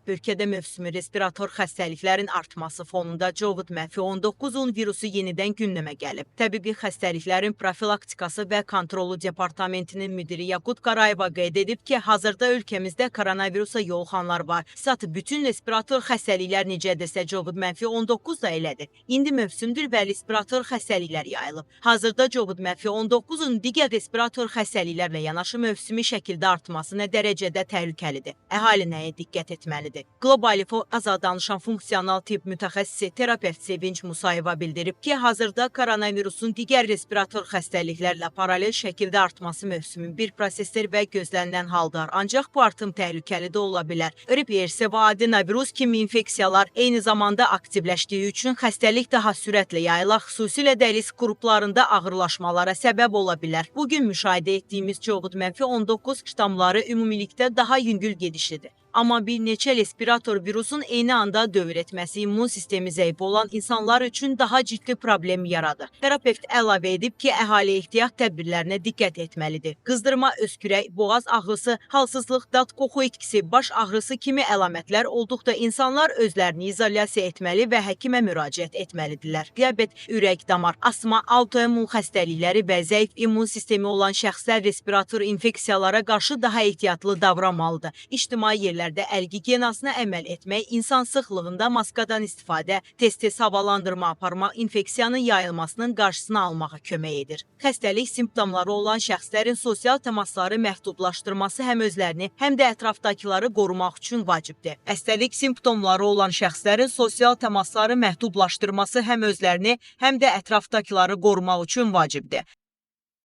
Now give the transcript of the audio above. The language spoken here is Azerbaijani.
Ölkədə mövsümi respirator xəstəliklərin artması fonunda COVID-19 virusu yenidən gündəmə gəlib. Təbii xəstəliklərin profilaktikası və kontrolu departamentinin müdiri Yaqut Qarayeva qeyd edib ki, hazırda ölkəmizdə koronavirusa yoluxanlar var. Satı bütün respirator xəstəliklər necədirsə COVID-19 da elədir. İndi mövsümdür və respirator xəstəliklər yayılıb. Hazırda COVID-19-un digər respirator xəstəliklərlə yanaşı mövsümi şəkildə artması nə dərəcədə təhlükəlidir? Əhali nəyə diqqət etməlidir? Global Info Azad danışan funksional tibb mütəxəssisi terapevt Sevinç Musayeva bildirib ki, hazırda koronavirusun digər respirator xəstəliklərlə paralel şəkildə artması mövsümün bir prosesdir və gözlənilən haldır. Ancaq bu artım təhlükəli də ola bilər. Qrip, RS və adenovirus kimi infeksiyalar eyni zamanda aktivləşdiyi üçün xəstəlik daha sürətlə yayılar, xüsusilə də risk qruplarında ağırlaşmalara səbəb ola bilər. Bugün müşahidə etdiyimiz COVID-19 ştamları ümumilikdə daha yüngül gedişlidir. Amma bir neçə respirator virusun eyni anda dövr etməsi immun sistemi zəif olan insanlar üçün daha ciddi problem yaradır. Terapevt əlavə edib ki, əhali ehtiyat tədbirlərinə diqqət etməlidir. Qızdırma, öskürək, boğaz ağrısı, halsızlıq, dad qoxu itkisi, baş ağrısı kimi əlamətlər olduqda insanlar özlərini izolyasiya etməli və həkimə müraciət etməlidirlər. Diabet, ürək damar, asma, autoimmun xəstəlikləri və zəif immun sistemi olan şəxslər respirator infeksiyalara qarşı daha ehtiyatlı davranmalıdır. İctimai yerlərdə əl gigiyenasına əməl etmək, insan sıxlığında maskadan istifadə, tez-tez havalandırma aparmaq infeksiyanın yayılmasının qarşısını almağa kömək edir. Xəstəlik simptomları olan şəxslərin sosial təmasları məhdudlaşdırması həm özlərini, həm də ətrafdakıları qorumaq üçün vacibdir. Xəstəlik simptomları olan şəxslərin sosial təmasları məhdudlaşdırması həm özlərini, həm də ətrafdakıları qorumaq üçün vacibdir.